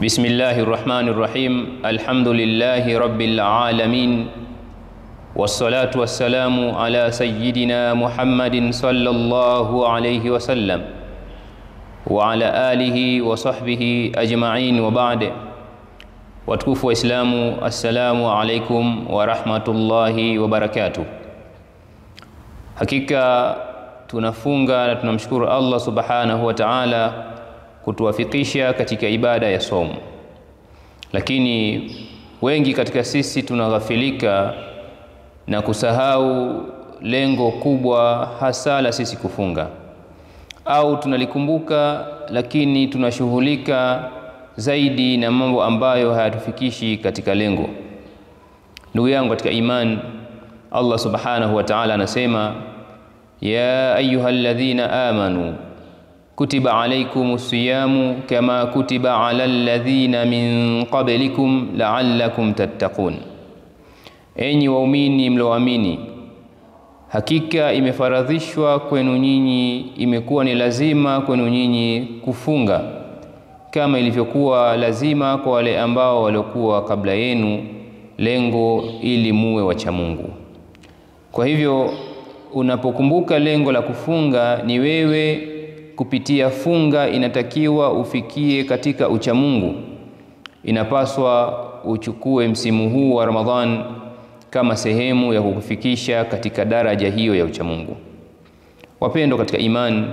Bismillahir Rahmanir Rahim. Alhamdulillahi Rabbil Alamin. Wassalatu wassalamu ala sayyidina Muhammadin sallallahu alayhi wasallam wa ala alihi wa sahbihi ajma'in wa ba'd. Watukufu Waislamu, assalamu alaikum wa rahmatullahi wa barakatuh. Hakika tunafunga na tunamshukuru Allah subhanahu wa ta'ala kutuwafikisha katika ibada ya somo. Lakini wengi katika sisi tunaghafilika na kusahau lengo kubwa hasa la sisi kufunga, au tunalikumbuka lakini tunashughulika zaidi na mambo ambayo hayatufikishi katika lengo. Ndugu yangu katika iman, Allah subhanahu wa ta'ala anasema, ya ayyuhalladhina amanu kutiba alaykumus siyamu kama kutiba alal ladhina min qablikum la'allakum tattaqun. Enyi waumini mlioamini, hakika imefaradhishwa kwenu nyinyi, imekuwa ni lazima kwenu nyinyi kufunga kama ilivyokuwa lazima kwa wale ambao waliokuwa kabla yenu, lengo ili muwe wacha Mungu. Kwa hivyo unapokumbuka lengo la kufunga ni wewe kupitia funga inatakiwa ufikie katika ucha Mungu. Inapaswa uchukue msimu huu wa Ramadhan kama sehemu ya kukufikisha katika daraja hiyo ya ucha Mungu. Wapendwa katika iman,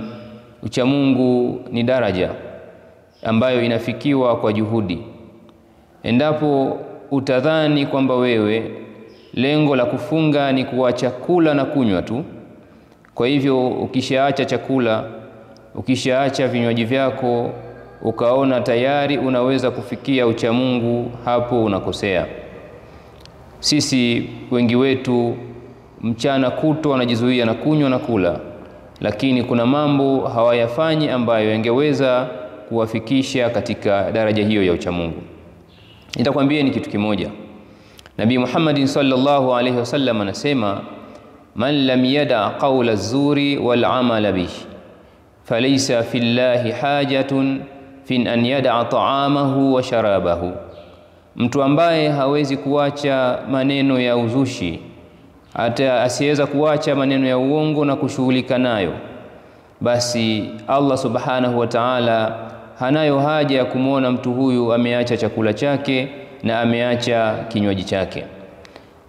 ucha Mungu ni daraja ambayo inafikiwa kwa juhudi. Endapo utadhani kwamba wewe lengo la kufunga ni kuacha kula na kunywa tu, kwa hivyo ukishaacha chakula, ukishaacha vinywaji vyako, ukaona tayari unaweza kufikia ucha Mungu, hapo unakosea. Sisi wengi wetu mchana kutwa wanajizuia na kunywa na kula, lakini kuna mambo hawayafanyi ambayo yangeweza kuwafikisha katika daraja hiyo ya ucha Mungu. Nitakwambia ni kitu kimoja. Nabii Muhammad sallallahu alayhi wasallam anasema, man lam yada qawla zuri wal amala bihi falaysa fillahi hajatun fin an yada ta'amahu wa sharabahu. Mtu ambaye hawezi kuacha maneno ya uzushi, hata asiweza kuacha maneno ya uongo na kushughulika nayo, basi Allah subhanahu wa ta'ala hanayo haja ya kumuona mtu huyu ameacha chakula chake na ameacha kinywaji chake.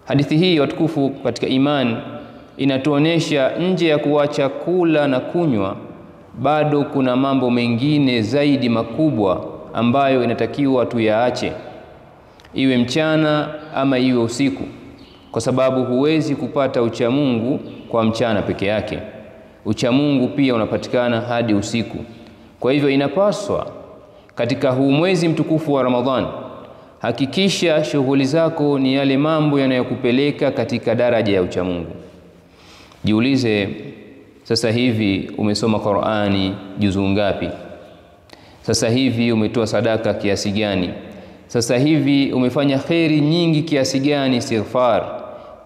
Hadithi hii watukufu katika iman inatuonesha nje ya kuacha kula na kunywa, bado kuna mambo mengine zaidi makubwa ambayo inatakiwa tuyaache, iwe mchana ama iwe usiku, kwa sababu huwezi kupata ucha Mungu kwa mchana peke yake. Ucha Mungu pia unapatikana hadi usiku. Kwa hivyo inapaswa katika huu mwezi mtukufu wa Ramadhan, hakikisha shughuli zako ni yale mambo yanayokupeleka katika daraja ya ucha Mungu. Jiulize, sasa hivi umesoma Qur'ani juzuu ngapi? Sasa hivi umetoa sadaka kiasi gani? Sasa hivi umefanya kheri nyingi kiasi gani? Istighfar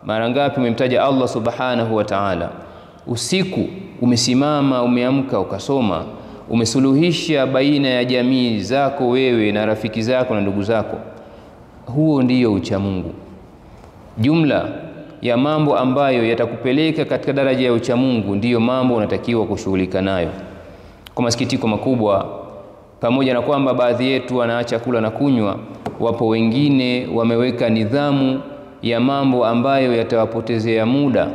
mara ngapi umemtaja Allah subhanahu wa ta'ala? Usiku umesimama, umeamka ukasoma, umesuluhisha baina ya jamii zako wewe na rafiki zako na ndugu zako. Huo ndiyo ucha Mungu. Jumla ya mambo ambayo yatakupeleka katika daraja ya ucha Mungu ndiyo mambo unatakiwa kushughulika nayo. Kwa masikitiko makubwa, pamoja na kwamba baadhi yetu wanaacha kula na kunywa, wapo wengine wameweka nidhamu ya mambo ambayo yatawapotezea muda.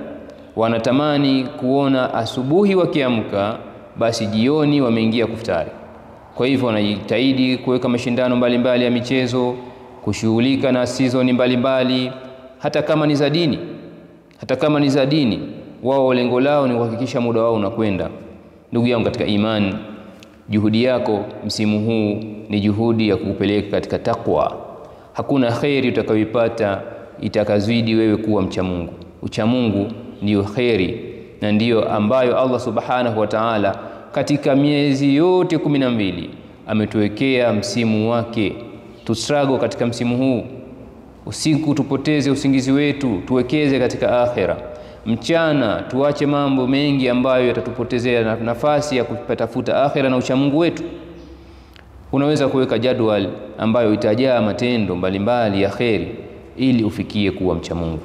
Wanatamani kuona asubuhi wakiamka, basi jioni wameingia kufutari. Kwa hivyo wanajitahidi kuweka mashindano mbalimbali ya michezo, kushughulika na season mbalimbali, hata kama ni za dini. Hata kama ni za dini, wao lengo lao ni kuhakikisha muda wao unakwenda. Ndugu yangu katika iman, juhudi yako msimu huu ni juhudi ya kukupeleka katika takwa. Hakuna khairi utakayoipata itakazidi wewe kuwa mcha Mungu. Ucha Mungu ndiyo khairi na ndiyo ambayo Allah subhanahu wa ta'ala katika miezi yote 12 ametuwekea msimu wake. Tustrago katika msimu huu. Usiku tupoteze usingizi wetu, tuwekeze katika akhera. Mchana tuache mambo mengi ambayo yatatupotezea nafasi ya kutafuta akhera na ucha Mungu wetu. Unaweza kuweka jadwal ambayo itajaa matendo mbalimbali ya kheri ili ufikie kuwa mcha Mungu.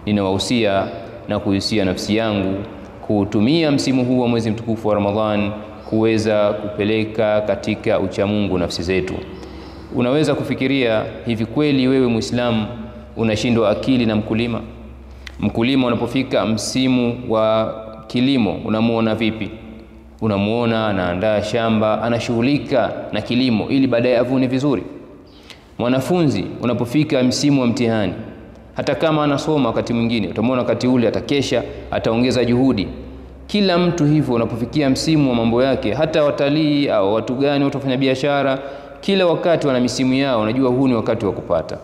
Ninawahusia na kuhusia nafsi yangu kutumia msimu huu wa mwezi mtukufu wa Ramadhan kuweza kupeleka katika uchamungu nafsi zetu. Unaweza kufikiria hivi, kweli wewe Muislamu unashindwa akili na mkulima? Mkulima unapofika msimu wa kilimo unamuona vipi? Unamuona anaandaa shamba, anashughulika na kilimo ili baadaye avune vizuri. Mwanafunzi unapofika msimu wa mtihani, hata kama anasoma wakati mwingine utamuona wakati ule atakesha, ataongeza juhudi. Kila mtu hivyo unapofikia msimu wa mambo yake, hata watalii au watu gani, watu wafanya biashara, kila wakati wana misimu yao, unajua huu ni wakati wa kupata.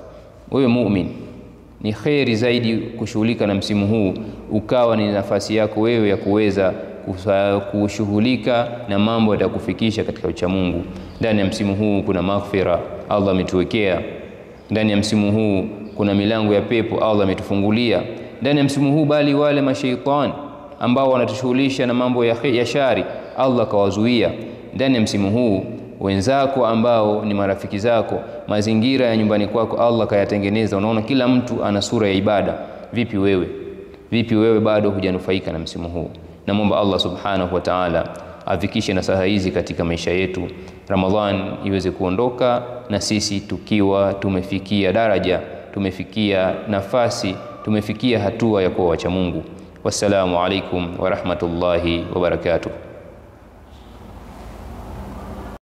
Wewe muumini, ni kheri zaidi kushughulika na msimu huu, ukawa ni nafasi yako wewe ya kuweza kushughulika na mambo yatakufikisha katika uchamungu. Ndani ya msimu huu kuna maghfira Allah ametuwekea. Ndani ya msimu huu kuna milango ya pepo Allah ametufungulia. Ndani ya msimu huu bali wale mashaitani ambao wanatushughulisha na mambo ya shari Allah kawazuia. Ndani ya msimu huu wenzako ambao ni marafiki zako, mazingira ya nyumbani kwako Allah kayatengeneza. Unaona kila mtu ana sura ya ibada. Vipi wewe? Vipi wewe bado hujanufaika na msimu huu? Namuomba Allah subhanahu wa ta'ala afikishe nasaha hizi katika maisha yetu. Ramadhan iweze kuondoka na sisi tukiwa tumefikia daraja, tumefikia nafasi, tumefikia hatua ya kuwa wacha Mungu. Wassalamu alaikum wa rahmatullahi wa barakatuh.